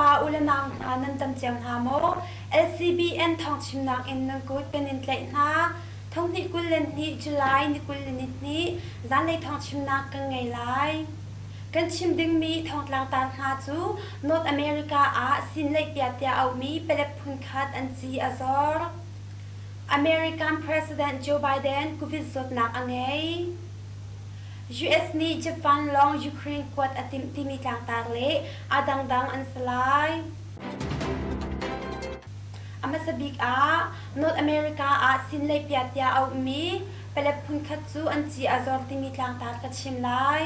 pa u le nau hna nan tam cio hna maw? LCBN thawngchimnak in nan kut kan in tlaih hna. Thonghnih 22 July ni 22 zanlei thawngchimnak kan ngei lai. Kan chim dingmi thawngtlangtar hna cu North America ah sinleihpia tiah auhmi palek phunkhat an ci a zor. American President Joe Biden covid zawtnak a ngei. US nih Japan lawng Ukraine kuat a timh timi tlangtar le a dangdang an si lai. A hmasa bik ah North America ah sinleihpia tiah auhmi palek phunkhat cu an ci a zor timi tlangtar ka chim lai.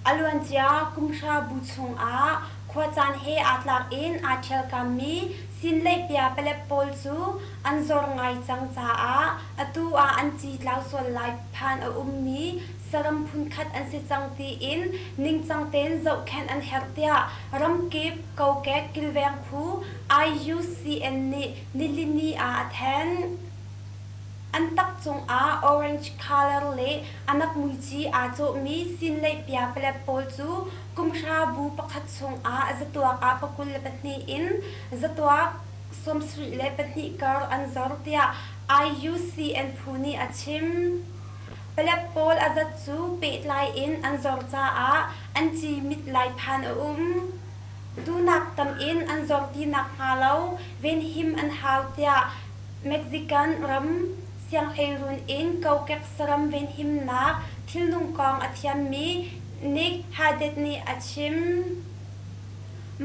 A luancia kumhrabu chungah khuacaan he aa tlak in aa ṭhialkammi sinleihpia palek pawl cu an zor ngai cang caah atu ah an ci tlau sual lai phan a ummi saram phunkhat an si cang tiin ningcang tein zohkhenh an herh tiah ramkip kokek kilveng phu IUCN nih nilini ah a thanh. An tak cungah orange color le anak muici aa cawhmi sinleihpia palek pawl cu kumhrabu pakhat chungah zatuak ah 22 in zatuak 72 kar an zor tiah IUCN phu nih a chim. Palek pawl a zat cu pehtlai in an zor caah an ci mit lai phan a um. Tunak tam in an zor ti nakhnga lo venhim an hau tiah Mexican ram sianghleirun in kokek saram venhimnak thilnung kong a thiammi Nick Haddad nih a chim.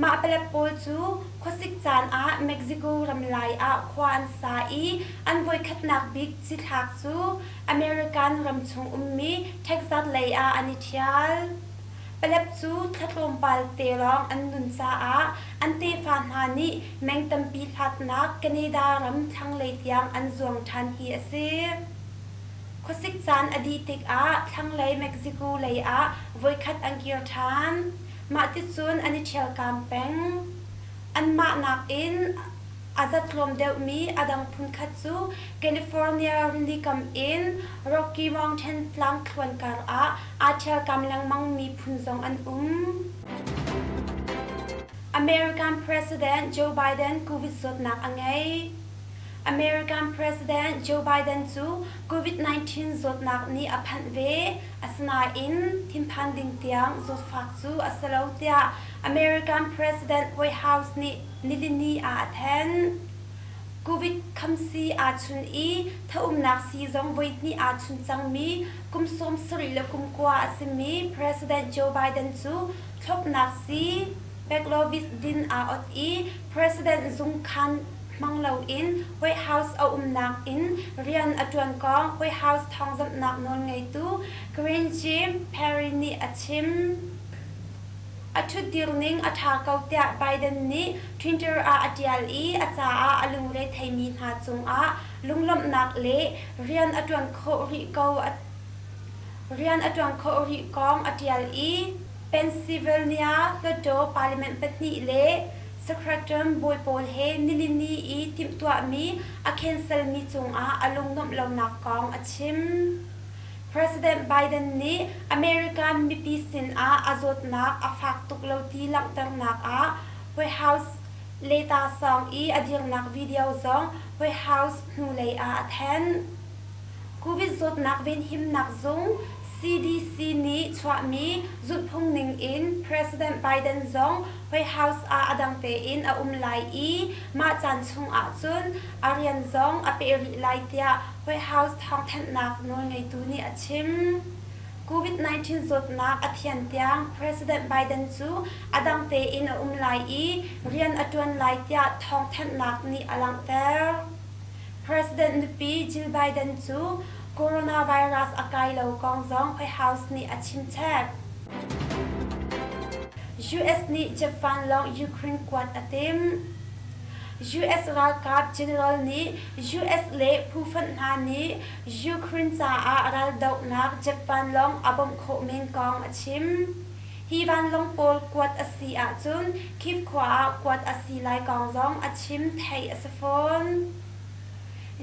Mah palek pawl cu khuasik caan ah Mexico ramlai ah khua an sa i an voikhatnak bik cithlak cu American ramchung ummi Texas lei ah an i ṭhial. Palek cu thla tlawmpal te lawng an nun caah an tefa hna nih meng tampi hlatnak Canada ram thlanglei tiang an zuang ṭhan hi a si. Khuasik caan a dih tikah thlanglei Mexico lei ah voikhat an kir ṭhan. Mah ticun an i ṭhialkam peng. Anmah nakin a zat tlawm deuhmi a dang phunkhat cu California rilikam in Rocky Mountain tlangthluan karah aa ṭhialkam lengmangmi phun zong an um. American President Joe Biden COVID zawtnak a ngei. American President Joe Biden cu COVID-19 zawtnak nih a phanh ve. Asinain thinphan ding tiang zawtfak cu a si lo tiah American President White House nih nilini ah a thanh. Covid khamsii aa chun i thaumnak sii zong voihnih aa chun cangmi kum 70 le kum kua a simi President Joe Biden cu thlopnak sii Paxlovid din aa ot i President zungkhan hmang loin White House a umnak in rian a ṭuan kong White House thawngzamhnak nawlngeitu Karine Jean-Pierre nih a chim. A ṭhutdir ning a ṭha ko tiah Biden nih Twitter ah a ṭial i a caah a lungre theimi hna cungah lunglawmhnak le rian a ṭuan khawh rih ko rian a ṭuan khawh rih kong a ṭial i Pennsylvania Hluttaw Parliament pahnih le Secretary bawi pawl he nilini i timhtuahmi a cancel-mi cungah a lungnuamh lonak kong a chim. President Biden nih American mipi sinah a zawtnak a fak tuk lo ti langhternak ah White House leta sawng i a dirnak video zong White House hnulei ah a thanh. Covid zawtnak venhimnak zung CDC nih chuahmi zulhphung ningin President Biden zong White House ah a dang tein a um lai i mah caan chung ahcun a rian zong a peh rih lai tiah White House thawngthanhnak nawlngeitu nih a chim. COVID-19 zawtnak a thian tiang President Biden cu a dang tein a um lai i rian a ṭuan lai tiah thawngthanhnak nih a langhter. President nupi Jill Biden cu coronavirus a kai lo kong zong White House nih a chimchap. US nih Japan lawng Ukraine kuat a timh. US ralkap general nih US le phufonh hna nih Ukraine caah raldohnak Japan lawng a bawmh khawh men kong a chim. Hi vanlawng pawl kuat a si ahcun Kyiv khua ah kuat a si lai kong zong a chim theih a si fawn.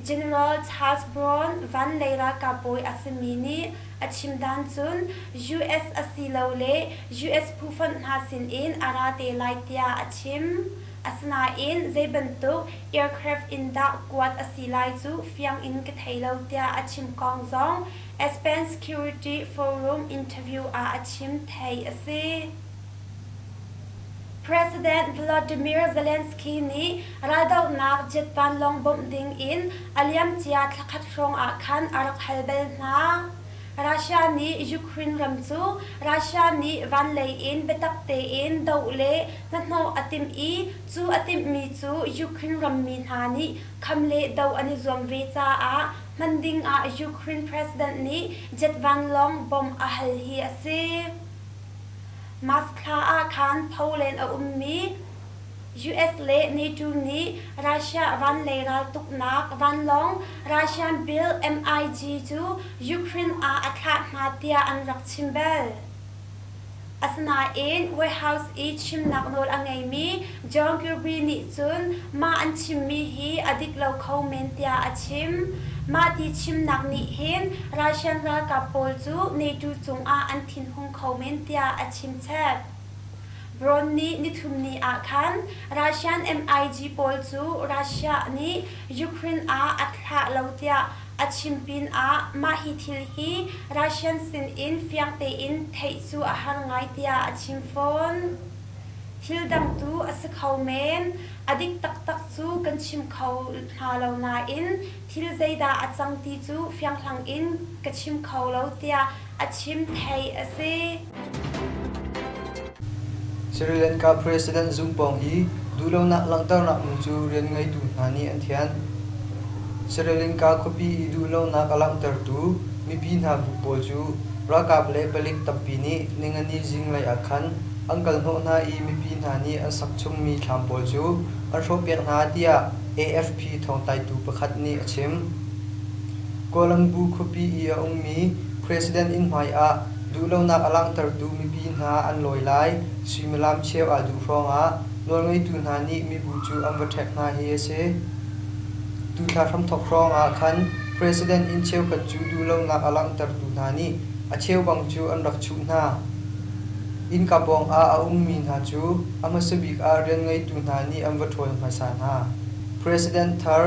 General Charles Brown van lei ralkap bawi a simi nih a chim dan cun US asilole US phufonh hna sinin a ra te lai tiah a chim. Asinain zei bantuk aircraft in dah kuat a si lai cu fiang in ka thei lo tiah a chim kong zong Aspen Security Forum interview ah a chim theih a si. President Volodymyr Zelensky nih raldohnak jet vanlawng bawmh ding in a liamcia thlakhat hrawng ah khan a rak hal bal hna. Russia nih Ukraine ram cu Russia nih vanlei in biatak tein doh le hnahnawh a timh i cu a timhmi cu Ukraine rammi hna nih kham le doh an i zuam ve caah hman ding ah Ukraine president nih jet vanlawng bawmh a hal hi a si. March thla ah khan Poland a ummi US le NATO nih Russia vanlei raltuknak vanlawng Russian built MiG cu Ukraine ah a thlah hna tiah an rak chim bal. Asinain White House i chimnak nawl a ngeimi John Kirby nih cun mah an chimmi hi a dik lo kho men tiah a chim. Mah ti chimnak nih hin Russian ralkap pawl cu NATO cungah an thinhung kho men tiah a chim chap. Brown nih nithumni ah khan Russian MiG pawl cu Russia nih Ukraine ah a thlah lo tiah a chim pinah mah hi thil hi Russian sinin fiang tein theih cu a har ngai tiah a chim fawn. Thil dang tu a si kho men. A dik taktak cu kan chim kho hna lo nain thil zeidah a cang ti cu fianghlang in ka chim kho lo tiah a chim theih a si. Sri Lanka President zung pawng i duhlonak langhternak hmun cu rian ngeitu hna nih an thianh. Sri Lanka khuapi i duhlonak a langhtertu mipi hna bu pawl cu ralkap le palik tampi nih ningani zinglei ah khan an kalhnawh hna i mipi hna nih an sak chungmi thlam pawl cu an hrawhpiak hna tiah AFP thawngtlaitu pakhat nih a chim. Colombo khuapi i a ummi President inn hmai ah duhlonak a langhtertu mipi hna an lawi lai suimilam cheu aa duh hrawngah nawlngeitu hna nih mibu cu an va ṭhek hna hi a si. Tuthla hramthawk hrawngah khan President inn cheukhat cu duhlonak a langhtertu hna nih a cheubang cu an rak chuh hna. Innka pawngah a ummi hna cu a hmasa bik ah rian ngeitu hna nih an va ṭhawl hmasa hna. President thar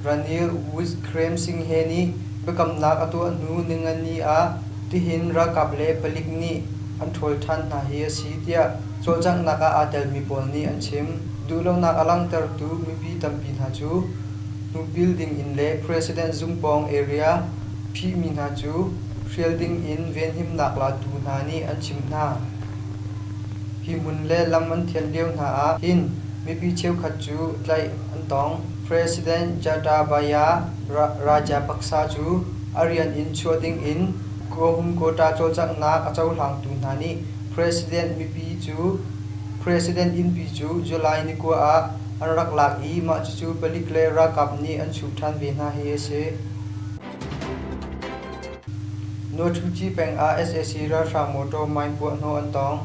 Ranil Wickremesinghe nih biakamnak a tuah hnu ningani ah tihin ralkap le palik nih an ṭhawl ṭhan hna hi a si tiah cawlcanghnak ah aa telmi pawl nih an chim. Duhlonak a langhtertu mipi tampi hna cu hnupil ding in le President zung pawng area phihmi hna cu hrial ding in venhimnak latu hna nih an chimh hna. Hi hmun le lam an thianh lio hna ah hin mipi cheukhat cu tlaih an tong. President Gotabaya Rajapaksa cu a rian in chuah ding in Gohum-Quota cawlcanghnak a cohlangtu hna nih President mipi cu President innpi cu July ni 9 ah an rak lak i mah cucu palik le ralkap nih an chuh ṭhan ve hna hi a si. Nuaṭhuci peng ah sac ralhrang motor mine puahhnawh an tong.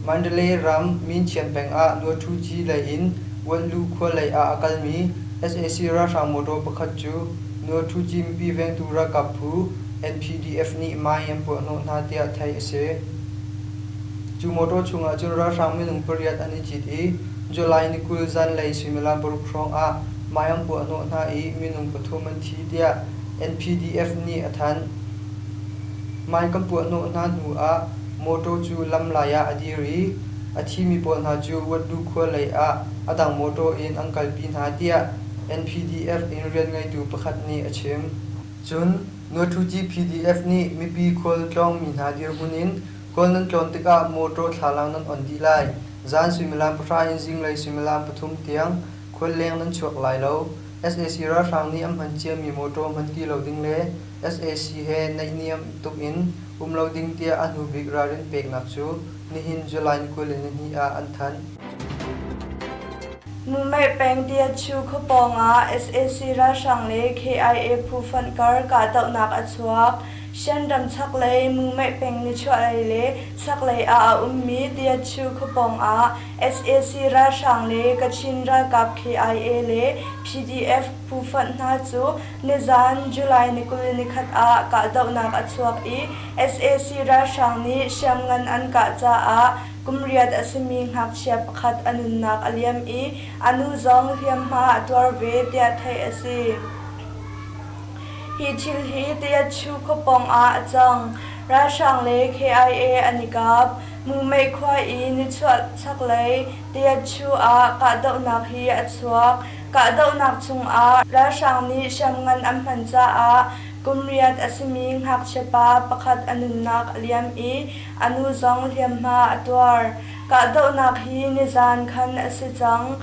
Mandalay ram Minchian peng ah Nuaṭhuci lei in Wanlu khua lei ah a kalmi sac ralhrang motor pakhat cu Nuaṭhuci mipi vengtu ralkap phu NPDF nih mine an puahhnawh hna tiah theih a si. Cu motor chungah cun ralhrang minung pariat an i cit i July ni 20 zanlei suimilam 6 hrawng ah mine an puahhnawh hna i minung pathum an thi tiah NPDF nih a thanh. Mine kan puahhnawh hna hnu ah mawṭaw cu lamlai ah a dir i a thimi pawl hna cu Watlu khua lei ah a dang mawṭaw in an kalpi hna tiah NPDF in rianngeitu pakhat nih a chim. Cun Nuathuci PDF nih mipi khualtlawngmi hna dirhmun in kawl nan tlawn tikah mawṭaw thlalang nan on dih lai. Zan suimilam 3 in zinglei suimilam 3 tiang khualleng nan chuak lai lo. Sac ralhrang nih an hman ciami mawṭaw hman ti lo ding le sac he naihniam tuk in um lo ding tiah a hnubik ralrin peknak cu nihin July 22 ah an thanh. Mumei peng Tiachu khuapawng ah sac ralhrang le KIA phu fonh kar kahdohnak a chuak. Shan ram chaklei Mumeih peng nichuahlei le chaklei ah a ummi Tiachu khuapawng ah sac ralhrang le Kachin ralkap KIA le PDF phufonh hna cu nizan July ni 21 ah kahdohnak a chuak i sac ralhrang nih hriamngan an kah caah kum riat a simi ngakchia pakhat a nunnak a liam i a nu zong hliamhma a tuar ve tiah theih a si. Hi thil hi Tiachu khuapawng ah a cang. Ralhrang le KIA an i kap. Mumeih khua i nichuah chaklei Tiachu ah kahdohnak hi a chuak. Kahdohnak chungah ralhrang nih hriamngan an hman caah kum riat a simi ngakchia pa pakhat a nunnak a liam i a nu zong hliamhma a tuar. Kahdohnak hi nizan khan a si cang.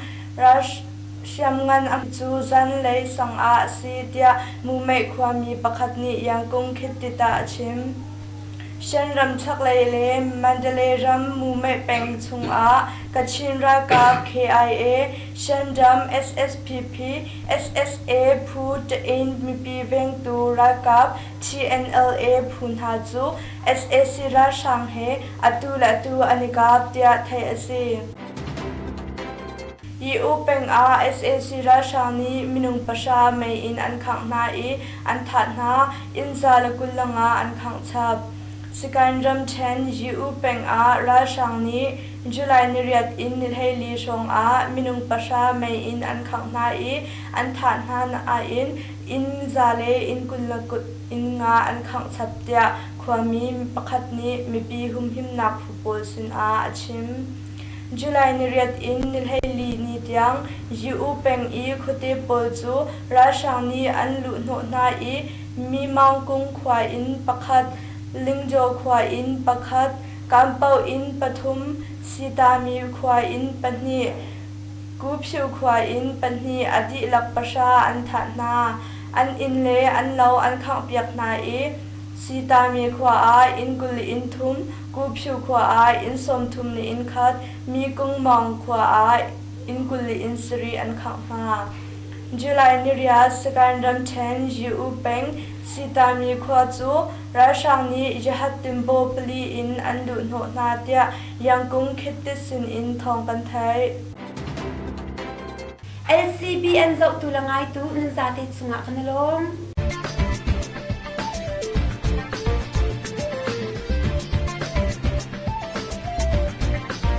Hriamngan a cu zanlei sang ah a si, tiah Mumeih khuami pakhat nih Yangkung Khit Tit ah a chim. Shan ram chaklei le Mandalay ram Mumeih peng chungah Kachin ralkap KIA, Shan ram SSPP, SSA phu Tain mipi vengtu ralkap TNLA phu hna cu sac ralhrang he atu le atu an i kap tiah theih a si. EU peng ah sac ralhrang nih minung pahra mei in an khangh hna i an thah hna, inn 125 an khangh chap. Sikain ramṭhen EU peng ah ralhrang nih July niriat in ni 14 hrawng ah minung pahra mei in an khangh hna i an thah hna nain inn za le inn 25 an khangh chap tiah khuami pakhat nih mipi humhimnak phu pawl sinah a chim. July niriat in ni 14 ni tiang Yu peng i khuate pawl cu ralhrang nih an luhhnawh hna i Mimangkung khua in pakhat, Lingjaw khua in pakhat, Kanpaoh in pathum, Sitami khua in pahnih, Kuphyu khua in pahnih a dihlak pahra an thah hna. An inn le an lo an khanghpiak hna i Sitami khua ah inn 20 inn thum, Kuphyu khua ah inn 30 le inn khat, Mikungmawng khua ah inn 20 le inn sarih an khangh hna. July niriat Sagaing ramṭhen Yu peng Sitami khua cu ralhrang nih Yahat Timbaw pali in an luhhnawh hna tiah Yangkung Khit Tit sin in thawng kan theih. LCBN zohtu le ngaitu nan zate cungah kan i lawm.